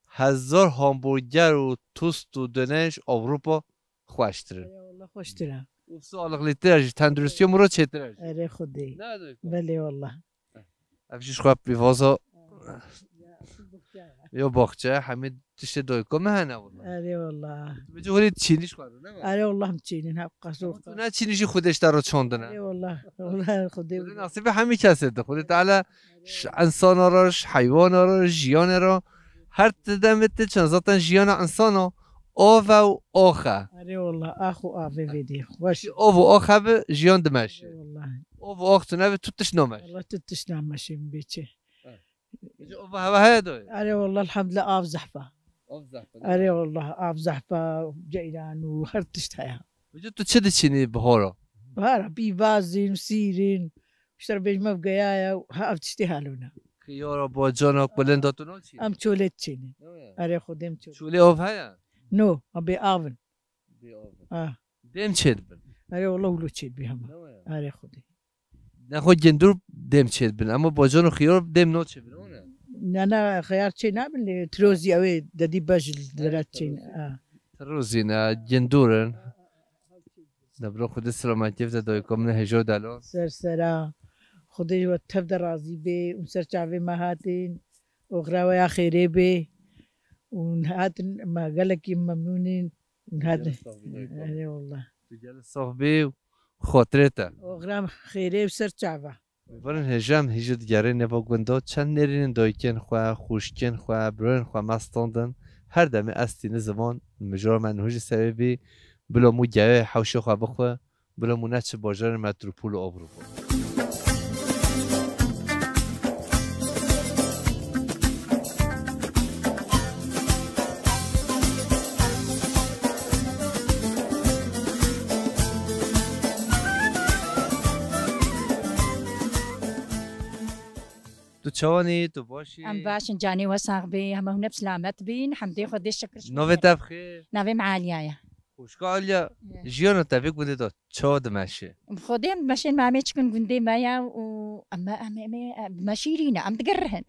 hezar hamburger û tost û döner ji Ewropa xweştir in. Erê wallah xweştir e. Û sağlıklıtır e jî, tenduristiya mû re çêtir e jî. Erê Xwedê. Ne diyor? Belê wallah. Ev jî ji xwe pîvaza. Yo baxçe, hemî tiştê dayika me hene wala. Erê wala. Tu bêjî holî çînî ji xwe re, ne mi? Erê wala em çînin, hep qas û. Tu ne çînî jî Xwedê ji te re çandine. Erê wala, wala Xwedê. Xwedê nasîbê hemî kesê de. Xwedê Teala ji insana re, ji heywana re, ji jiyanê re. Her ti demê ti çend zaten jiyana insana av e û ax e. Erê wala, ax û avê vê dê. Xweş. Av û ax hebe, jiyan dimeşe. Erê wala. Ov û ax tune ve tu tişt nameş. Allah tu tişt nameşê min bê çi. Evet. Ji ova heva heye doyê? Erê wallah, elhamdulillah, av zehfa. Av zehfa. Erê wallah, av zehfa, ceyran û her tişt heye. Vêca tu çi diçînî bihara? Bihara bîvazin, sîrin, ji te re bêjim ev geya ye û ha ev tiştê halûne. Xiyara, bocana, kulinda tu naçînî? Em çolê diçînin. Erê Xwedê em çolê. Çolê av heye? No, em bê av in. Bê av in. Ah. Dêm çêdibin? Erê wallah wilo çêdibî hema. Erê Xwedê. Nexwe gindûr dêm çêdibin, ama bocan û xiyar dêm naçêbin, wana? Na, na, xiyar çê nabin, lê tirozî ew ê dedî bej li dere çê ne. Tirozî ne, gindûr in. De bira Xwedê selametiyê bide dayika min ê hêja û delal. Ser sera. Xwedê ji we tev de razî bê û ser çavê me hatin. Oxira we ya xêrê bê. Û hatin me gelekî memnûn in. Hadi. Erê wallah. Tu gelê sax bî û xatirê te. Oxira xêrê û ser çava. Mêvanên hêja em hîjî digerê nêva gunda, çend nêrînin dayikên xwe, xwişkên xwe, birayên xwe me standin. Her demê ez tîni ziman, mijara me niho jî serê bî, bila mû geyayê hewşê xwe bixwe, bila mû neçi bajarên metropol û Ewropa. Tu çawan î? Tu baş î? Em baş in, canê we sax bê, hema hûn hep silamet bîn, hemdê Xwedê, şikir ji Navê Xwedê. Te bi xêr? Navê min Aliya ye. Xwişka Aliya, Ye. Jiyana te vê gundê de çawa dimeşe? Bi Xwedê em dimeşên, me em ê çikin gundê me ye û em, em, em, em, bi me şîrîn e, em digerihin.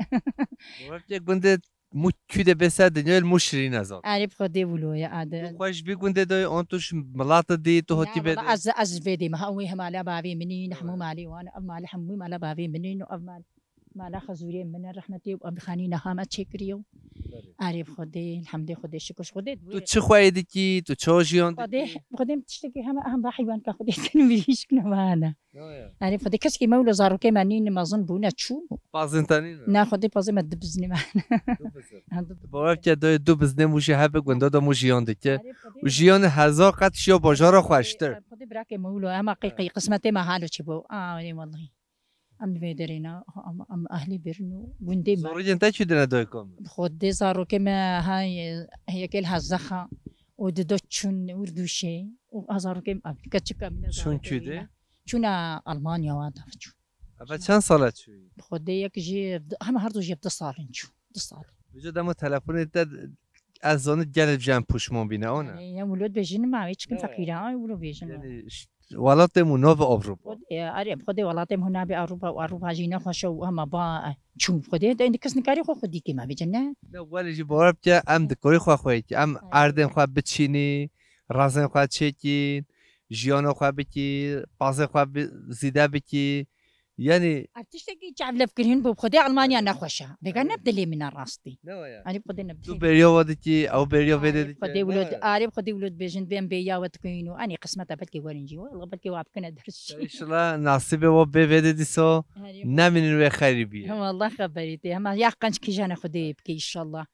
Wekî gundê mû kû de bê ser dinyayê li mû şirîn e zaten. Erê bi Xwedê wilo ye, ade. Tu xwe ji vî gundê de yî, an tu ji milata dî, tu hatî vê de? Ez, ez ji vê dê me, ha, wê hemala bavê min in, hemû malê wan, ev malê hemû mala bavê min in û ev mal, mala xezûrê min e, rehmetê û ev xanî niha me çêkiriye û Erê bi Xwedê, elhamdê Xwedê, şikir ji Xwedê. Tu çi xweyê dikî, tu çawa jiyan dikî? Xwedê, Xwedê min tiştekî heme, hema heywanka Xwedê din mirîşk nehane. Erê bi Xwedê, keskî me wilo zarokê me nîn mezin bûne çû. Pazin te nîn? Na Xwedê pazê me du biznê me. Du bizin. Ha, du bizin. Bawer ke dayê du biznê mû jî hebe gunda da mû jiyan dike. Erê bi Xwedê. Û jiyan hezar qet ji ya bajara xweştir. Erê bi Xwedê birakê me wilo, hema qey, qey, qismetê me halo çi bû. Aa, erê wellahî. Em li vê derê ne, em, em ehlê birin û gundê me. Zarokên te çi dine dayika min? Bi Xwedê zarokê me ha, yekê li Hezexa û dido çûn Urduşê û ha zarokê me, keçika min e. Çûn zarokê kû de? Wî ne. Çûne Almanya wa da çû. Eve çend sala çûyî? Bi Xwedê yek jî, hema her du jî du sal in çû. Du sal. Vêca dema telefonê te ez zanî gelê cem puşman bîne, ona? Yanî, ya wilo dibêjin ma wê çikin feqîra, ay wilo bêjin. Yanî, ş-, welatê mû navê Ewropa. Xwedê, erê, Xwedê welatê mû nabê Ewropa û Ewropa jî nexweş e û hema ba, e, çû Xwedê, de kes nikarî xwe xwedî kê ma bêjin, ne? Ne, welê jî bawer bike, em dikarî xwe xweyê kî, em erdên xwe biçînî, razên xwe çêkîn, jiyana xwe bikî, pazê xwe bi-, zîde bikî, Yanî Ev tiştekî çavlevkirin bû, bi Xwedê Almanya nexweş e. Vêga ne bi dilê min e rastî. Ne waya. Erê bi Xwedê ne bi dilê min. Tu bêriya wa dikî, ew bêriya vê dê dike. Erê bi Xwedê wilo, erê bi Xwedê wilo dibêjin, bê em bêriya we dikin û, anî qismet e belkî werin jî. Wela belkî wa bikine der jî. Înşallah nasîbê wa bê vê dê dîsa nemînin wê xeyrî bîye. Hem Allah xeberî tê. Hema ya qenc kîjane Xwedê bike înşallah.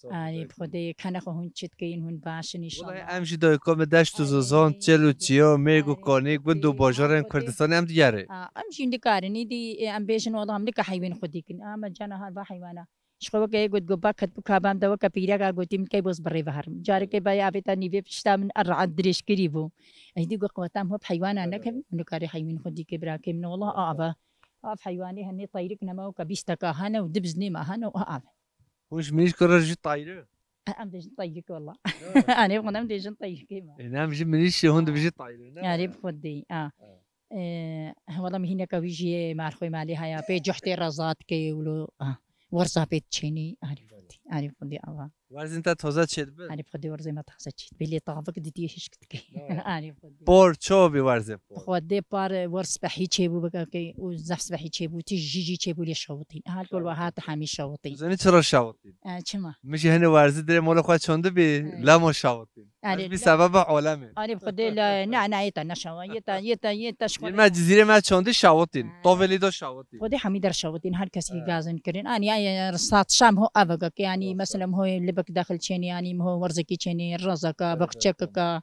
Erê bi Xwedê, kene xwe hûn çi dikeyin, hûn baş in înşallah. Welahi em jî dayika me deşt û zozan, çil û çiya, mêrg û kanî, gund û bajarên Kurdistanê em digerê. A, em jî nikarin, îdî, e, em bêjin wela em nika heywên xwe dîkin. A, me cana her va heywana. Ji xwe weke yê got, got, ba ket bû kabam de weke pîreka gotî min key boz bi rê ve herim. Carekê bayê avêta nîvê pişta min erra dirêjkirî bû. Êdî got, qeweta em hop heywana nekevin, nikarê heywên xwe dîkê birakê min. Wela a, ava. Av heywanê henê teyrik nema weke bîst deka hene û du biznê me hene û a, ava. Hûn ji mirîşka re jî tayr e? Em dibêjin tayrik wela. Anê bi xwe em dibêjin tayrikê me. Ê, ne, em jî mirîşê hûn dibêjin tayr e, ne? Erê bi Xwedê, a. Ê, wela mihîneka wî jî yê marxwê malê haya, pê cuhtê re zat ke wilo, a. Werza pê diçênî, erê bi Xwedê, erê bi Xwedê, ava. Werzên te taze çêdibin? Erê bi Xwedê werzê me taze çêdibê. Lê tavik didî hişk dike. Erê bi Xwedê. Por çawa bî werzê por? Xwedê par werz spehî çêbû bikakê û zehf spehî çêbû, tij jî jî çêbû lê şewitîn. Hal kol we hat hemî şewitîn. Zanî çira şewitîn? E, çima? Min jî hinê werzî dirê mola xwe çandibî, lema şewitîn. Erê, ez bî sebeba olemê. Erê bi Xwedê le, ne, ne, yê te neşewa, yê te, yê te, yê te ji xwe. Yê me cizîrê me çandî şewitîn. Tovê lê de şewitîn. Xwedê hemî der şewitîn, her kesî gazin kirin. Anî, ya, ya, saat şam ho evega ke, yanî, mesela, ho libek daxil çênî, yanî, ho werzekî çênî, razaka, bexçekeka,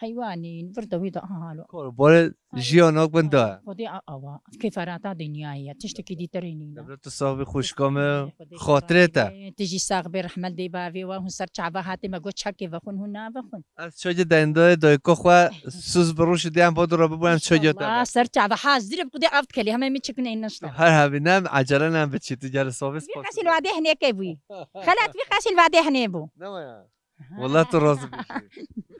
heywanî, vir de wî de, aha, halo. Kor, bore Ay, jiyana gunda. Xwedê a-, awa, kêferata dinyayê ye, tiştekî dîtir nîne. Devlet tu sax bî xwişka me, Xwedê xatirê te. Te jî sax bê, rehmet dê bavê we, hûn ser çava hatê me got çekê vexwin, hûn navexwin. Ez çocê dendayê dayika xwe, suz bi rûş diyan bo dura bibû em çocê te. Allah, ser çava hazir bi Xwedê av dikelê, heme min çikin ên nişte. Her hebî nem, ecele nem biçî, tu gel sax bî. Vî qesî li vadê hinêkê bûyî. Xelat vî qesî li vadê hinê bû. Ne ya? Wala tu razî bî.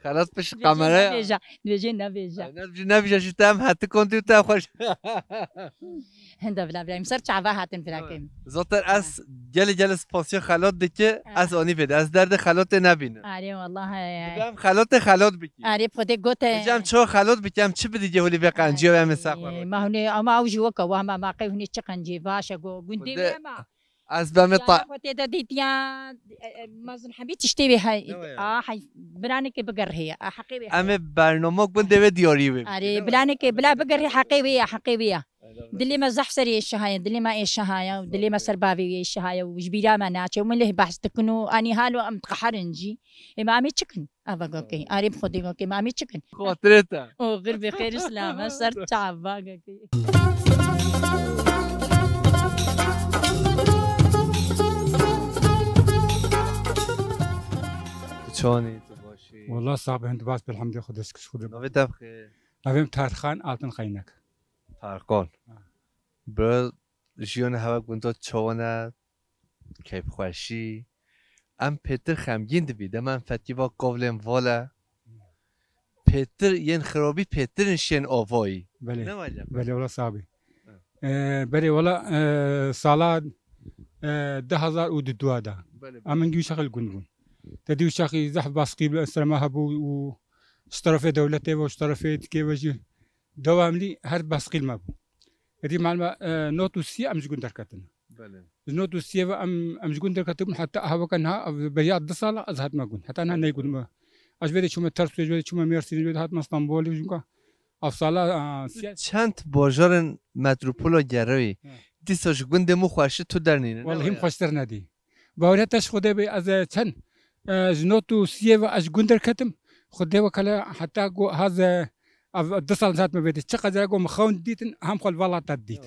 Xelat piş kamera ya. Nebêje, nebêje, nebêje. Nebêje, nebêje, ji te em heti kontî te xweş. Hinda vila vila, em ser çava hatin vila kem. Zaten ez gelê gelê spasiya xelat dike, ez anî vêde. Ez derdê xelatê nebînim. Arê, wallahi. Em xelatê xelat bikî. Arê, Xwedê gote. Em ço xelat bikî, em çi bidî cehulî vê qenciya em ê ser xwe. Ma hûnê, ama ew jî weke wa, ma, ma qey hûnê çi qencî, baş e, go, gundê wê ma. Ez be me ta- Xwe tê de dîtiya, e, e, mezin hebî tiştê wê hey. Ne wê ya? A, hey, biranekê bigerhê, a, heqê wê. Em ê bernama gundê wê diyarî wê. Arê, bilanekê, bila bigerhê heqê wê ya, heqê wê ya. Dilê me zehf serê êşiha ye, dilê me êşiha ye, dilê me ser bavê wê êşiha ye û ji bîra me naçe û min lê behs dikin û anî halo em diqeherin jî. Ê, ma em ê çikin? Ava gokê. Arê bi Xwedê gokê, ma em ê çikin? Xatirê te. Oxir bi xêr û silamet ser çava gokê. Tu çawanî, tu başî? Wallah sax be, hin tu baş be, elhamdülillah, Xwedê şikir, Xwedê. Navê te bi xêr? Navê min Tarxan Altın Kaynak. Tarxan. Ha. Bi jiyanê hewe gunda çawan e? Keyfxweşî. Em pêtir xemgîn dibî. Dema em fetkî va kovlên vala. Pêtir yên xirabî pêtir in şên avayî. Belê. Ne wele? Belê, wala sax bî. Ha. Ee, belê, wala, ee, sala, ee, du hezar û du da. Belê, belê. Em hingî wî şexil gund bûn. Te dî wî şexî zehf baskî bi ser me hebû û ji terefê dewletê ve û ji terefê dikê ve jî dewamlî her baskî li me bû. Êdî malum e, e, not û sî em ji gund derketin. Belê. Ji not û sî ve em, em ji gund derketibûn heta aha weke niha, ev beriya du sala ez hatime gund. Heta niha neyê gund me. Ez ji vê de çûme Tersoyê, ji vê de çûme Mêrsînê, ji vê de hatime Stenbolê, çunka ev sala, e, sî- Çend bajarên metropola gerewî, he, dîsa ji gundê min xweşî tu dernîne, ne waya? Wellahî min xweştir nedî. Bawerî te ji Xwedê be, ez, e, çend, e, ji not û sî ve ez ji gund derketim. Xwedê wekele heta ku ez, e, ev du sal zat me vêdî. Çiqas cara ku min xewn dîtin, hem xwe li vala te dît.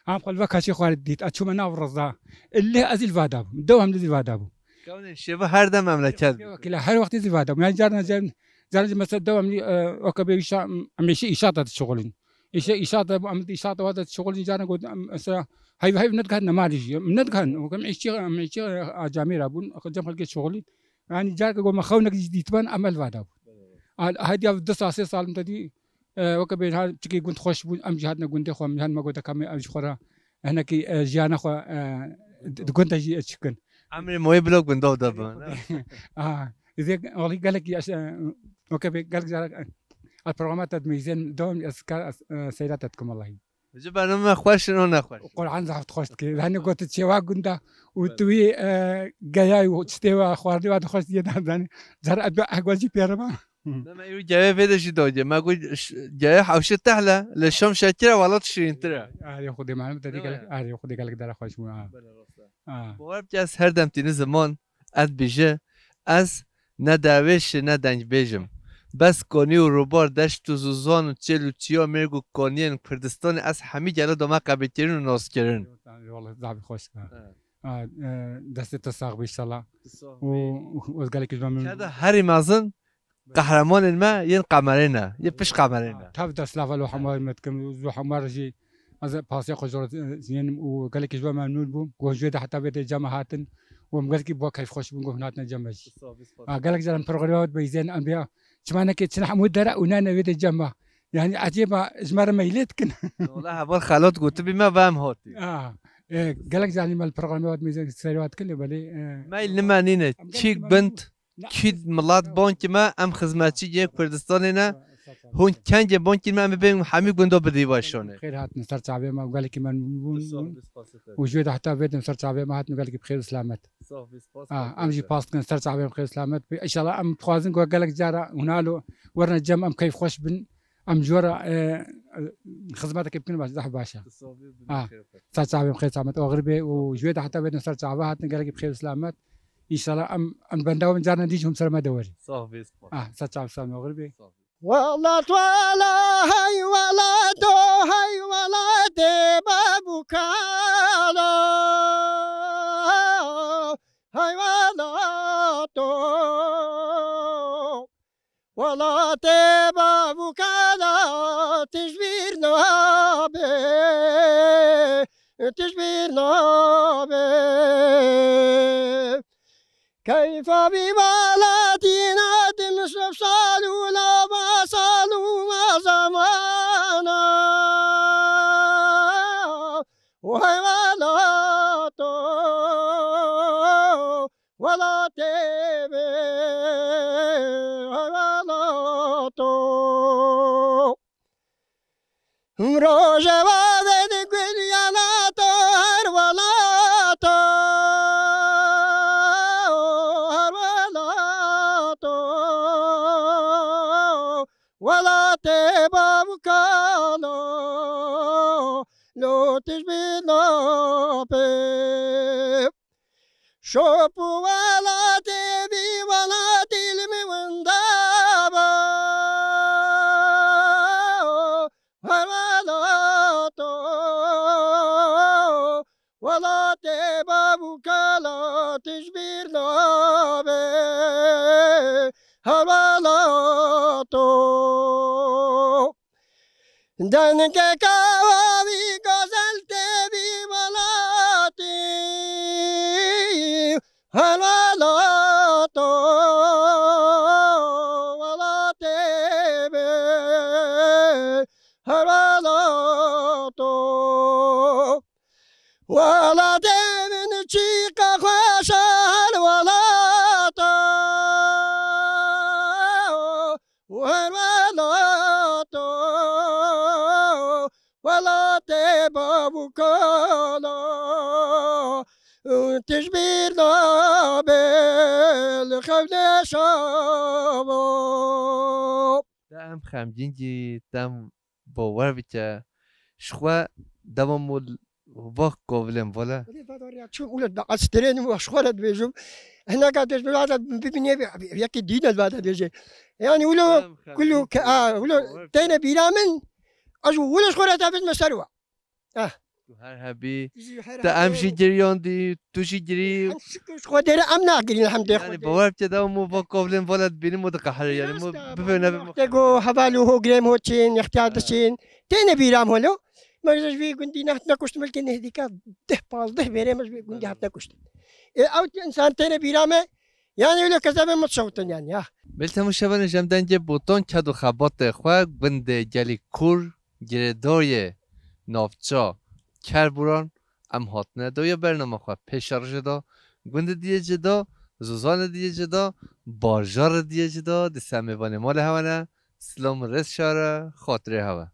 Hem xwe li ve kaşê xwe dît. Ez çûme nav riza. Lê ez î li vada bûm. Dewam li zî vada bûm. Xewnên şêve her dem memleket. Wekele her wextî zî vada bûm. Yani carna car-, carna mesela dewamlî, e, weke bê îşa, em îşe, îşata dişixulîn. Îşe, îşata, em îşata wada dişixulîn, carna got, em, mesela, heyv, heyv nedikatin malî jî. Em nedikatin, em îşçi, em îşçi, e, camêra bûn, cem xelkê şixulîn. Yani carke got me xewnek jî dîtibûn, em li vada bûn. A, hediya du sal, sê sal min te dî, e, weke bê ha çikê gund xweş bûn, em jî hatine gundê xwe, em jî hatine gota kamê, em ji xwe re hinekî, e, jiyana xwe, e, di, di gund de jî, e, çikin. Emrê moyê bila gunda de bûn. A, zê, wellahî gelekî, e, weke bê gelek cara, e, ez programa te dimeyzên, dewam ez kar, ez, e, seyra te dikim wellahî. Ji bername xweş in, o nexweş. Quran zehf xweş dike. Hani got çêwa gunda û tu wî, e, geyay û çitê wa xwarinê wa dixweş diye da, yani. Car ez bi ehgwazî pêrima. Ne, me ew geyê vê de jî dawdiye. Me got, ş-, geyê hewşê tehle, li Şam şekir e, welat şirîntir e. Arê Xwedê malum te dî gelek, arê Xwedê gelek dere xweş bû, ha. Belê, rast e. Ha. Bawer bike ez her dem tîni ziman, ez dibêje, ez ne derwêş ne dengbêj im. Bes konî û rûbar, deşt û zûzan û çêl û çiya, mêrg û koniyên Kurdistanê ez hemî gelo doma qebîlkirin û naskirin. Eyvallah, zaf xweş. Ha. Ha, e, destê te sax bî inşallah. Tu sax bî. Û, û ez gelekî ji me Keda herî mezin qehremanên me yên kamerê ne, yên pişt kamerê ne. Tev dest lava lo hemar me dikim, zo hemar jî ez pasiya xwe ji we re zînim û gelekî ji we memnûn bûm. Ku ji wê de heta vê de cema hatin û em gelekî bo keyfxweş bûn ku hûn hatine cem me jî. Spas, spas. Ha, gelek caran programê we dibeyzên em bêya çimanekê çin hemû dere û nane wê de cema. Yani ecêba ji me re meylê dikin. Wala heval xelat gotibî me ve em hatî. Ha, e, gelek caran me li programê we dibeyzên serê we dikin lê belê, e, meyl nime nîne. Çî gund Kî milat bankî me, em xizmetçî yên Kurdistanê ne. Hûn kengê bankî me, em ê bên hemî gunda bidî başanê. Xêr hatin ser çavê me, gelekî me bûn. Û ji wê de heta vê dem ser çavê me hatin, gelekî bi xêr û selamet. Sax bî, spas. Ha, em jî pas dikin ser çavê me xêr û selamet. Înşallah em dixwazin ku gelek cara hûn alo werine cem em keyfxweş bin. Em ji we re, e, e, xizmetekê bikin baş, zehf baş e. Ha, ser çavê me xêr selamet oxir bê û ji wê de heta vê dem ser çavê hatin, gelekî bi xêr û selamet. Înşallah em, em benda win carna dî jî hûn ser me de werî. Sax bî, spas. Ah, ser çav selamet oxir bê. Sax bî. Welat wela hey welato hey welatê bav û kala. Hey welato. Welatê bav û kala tij bîr nabe. Tij bîr nabe. Keyfa vî welatî nadim şev sal û nava sal û ma zemana. Hey welato, welatê me, hey welato. Rojeva vedi gul yanato her welato, her welato. Welatê bav û kalo, lo tij bî nabe. Şop û welatê vî welatî li min winda ba. Her welato, welatê bav û kala tij bîr nabe. Her welato. Dengê kawavî gazel tê vî welatî. Her welato, welatê me. Her welato. Welatê min çîqa xweş e her welato. Her welato. Welatê bav û kala. Tij bîr nabe li xewnê şava. Te em xemgîn kî, te em bawer bike. Ji xwe dema mol vak kovilên vala. Wele vada ya çû û le da ez terênim û ji xwe re dibêjim. Hineka dibêjim, vada bibînê yekî dîne vada dibêje. Yani wilo Te em kulu xemgîn ke, kî, a, wilo bawer bike. Têne bîra min, ez wilo ji xwe re te bêjim ser wa. Ah. Tu her hebî. Tu jî her Te em hebî. Jî giriyandî, tu jî girî. Em şikir ji Xwedê re em nagirîn, elhamdülillah. Yani Xwedê. Bawer bike de mo va kovilên vala dibînim û diqehire, yani mo Rast e, bifê nebe mo. Te go heval û ho girêm ho çin, ixtiyar Ha. diçin. Têne bîram holo. Me ji vî gundî ne hatine kuştin, belkî nehdîka deh pazdeh berê me ji vî gundî Ha. hatine kuştin. E, ew insan têne bîra me, yani öyle kezebe mutşewtin yani ya. Bel temaşevanê, ji em dengê botan ked û xebatê xwe gundê gelî kûr girêdayê navça Kerboran em hatine dawiya bernama xwe pêşerojê da. Gundê diyê cida, zozanê diyê cida, bajarê diyê cida, di semê vanê malê hewe ne. Silam û rêz şare, xatirê hewe.